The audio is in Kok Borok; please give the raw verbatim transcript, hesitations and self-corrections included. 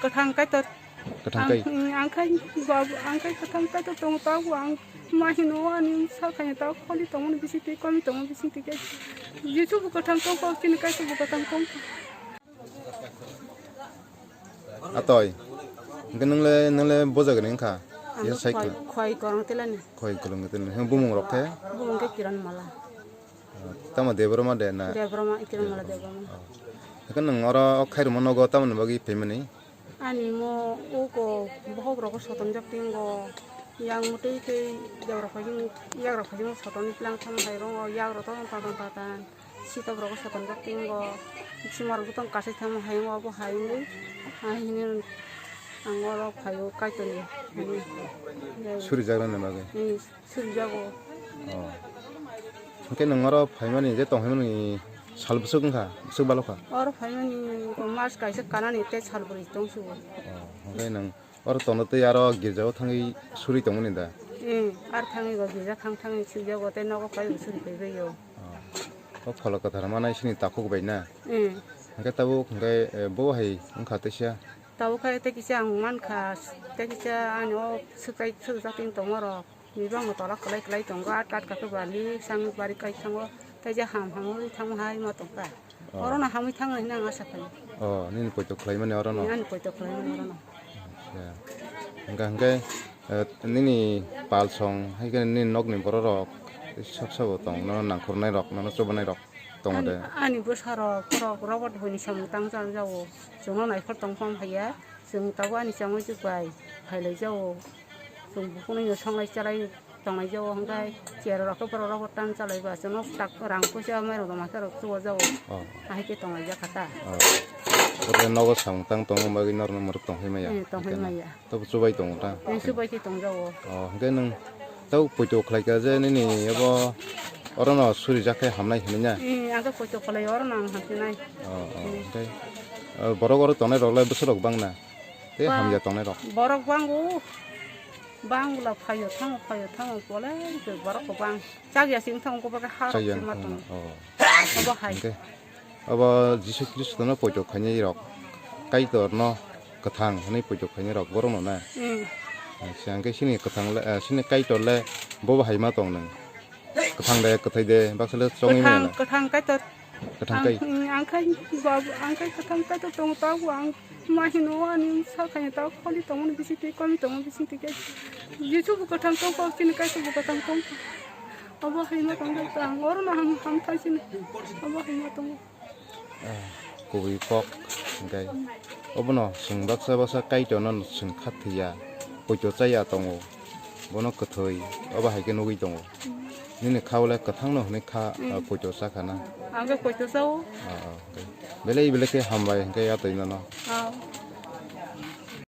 Kwthang Kaitor. Kwthang Ang, kai. Ang khai babu, ang khai Kwthang Kaitor tongo, tabuk ang ma hino ani sak khaina tabuk kholi tongmani bising twi komi tongmani bising twi khe Jisu bo kwthang tongkha, chini Kaitor bo kwthang tongkha. Atoi. Hwnkhe nwng le, nwng le bo jaga ni wngkha? Ang Yes, sai khwai, khwai korong telani. Khwai korong telani. Hwnkhe bumung rok khe? Bumung khe Kiran Mala. Tamo Debbarma de na? Debbarma, Kiran Mala Debbarma. Hwnkhe nwng oro o khairokma nogo tamoni bagwi phaimani? Ani mo uko bohok rok sotonjak tingo. Yang mutui tei yagrok phai, yagrok phai soton plang thang hai rongo, yagrok tong tong tong tong. Sitok rok sotonjak tingo. Sumar butong kasai thang hai rongo, abo hai wngwi. Hai hwnwi ang oro phaio Kaitorni. Suri jagrani bagwi? Hmm. Surijago. Oh. Hwnkhe nwng oro phaimani je tongphaimani sal bwswk wngkha, bwswk balokha? Oro phaimani mas kaisa kanani tei sal bwrwi tongsugo. Oh, hwnkhe nwng oro tono tei aro girjao thangwi suri tongmani da? Hmm, ar thangwi bo girja thang thangwi surijago tei nogo phaibo suri phaibaio. Oh. O Phola Kwthar manai sini takhuk bai na? Hmm. Hwnkhe tabuk hwnkhe, eh, bo hai wngkha teisa? Tabuk khai tei kisa ang mankha, tei kisa ani o swkai swkjak tongma rok. Bibang no tola kwlai kwlai tongo, at at kha khe bali, sang bari kai thango, tei je ham ham wi thangma hai ma tongkha. Oh. Oro no hamwi thangna hwnwi ang asa khaio. Oh, nini poito khlaimani oro no? Ani poito khlaimani oro no. Acha. Hwnkha hwnkhe, eh, nini palsong hai khe nini nokni borok rok sab sabo tong, nono nangkuknai rok, nono chubanai rok tongo de? Ani, ani bwsa rok, borok, rok bo hwnwi samung tang jang jao. Chwngno naikhor tong phang phaiya, chwng tabuk ani chamung bai phailai jao. Chwng bukhukno songlai chalai tonglai jao, hwnkhe chair rok khe borok rok bo tan chalai ba, chwngno tak rang puisa mairok rwma khe rok chuo jao. Oh. Ahai khe tonglai jak kha ta. Oh. Oro nogo samung tang tongma bagwi norno mwrwk tong phai maya. Eh, tong phai maya. Tabuk chubai tongo ta? Eh, chubai khe tong jao. Oh, hwnkhe nwng tabuk poito khlai kha je nini abo oro no suri jak khe hamnai hinwi na? Eh, ang khe poito khlai oro no ang hamsinai. Oh, oh, hwnkhe, oh, borok oro tongnai rok lai bwswk rok bang na? Tei Ba-, hamya tongnai rok? Borok bango. Bangla phaio thango, phaio thango, bolai borok kwbang. Chakya sing thango, kobor ha rok Chakya sima wng thango, tongo. Oh. Obo hai. Hwnkhe, obo Jisu Khristo no poito khainai rok, Kaitor no kwthang hwnwi poito khainai rok, borok no na? Mm. Acha, hwnkhe sini kwthang le, eh, sini Kaitor le bobo hai ma tong nang? Kwthang de, kwthai de, baksa le chongwi maya na? Kwthang, kwthang Kaitor. Kwthang Ang, kai. Mm, ang khai babu, ang khai kwthang Kaitor tongo, tabuk ang ma hino ani sak khaina tabuk kholi tongmani bising twi komi tongmani bising twi khe Jisu bo kwthang tongkha, chini Kaitor bo kwthang tongkha. Obo hai ma tongkha ang oro no ham, ham thai sini. Obo hai ma tongo. Ah, kubui kok hwnkhe obono chwng baksa baksa Kaitorno chwng kha thwiya, poito chaya tongo, bono kwthwi obo hai khe nugwi tongo. Nini kha o le kwthang no hwnwi kha, Mm. ah, poito cha kha na? Ang khe poito cha o. Ah, ah, hwnkhe belai belai khe hambai hwnkhe ya twi nono.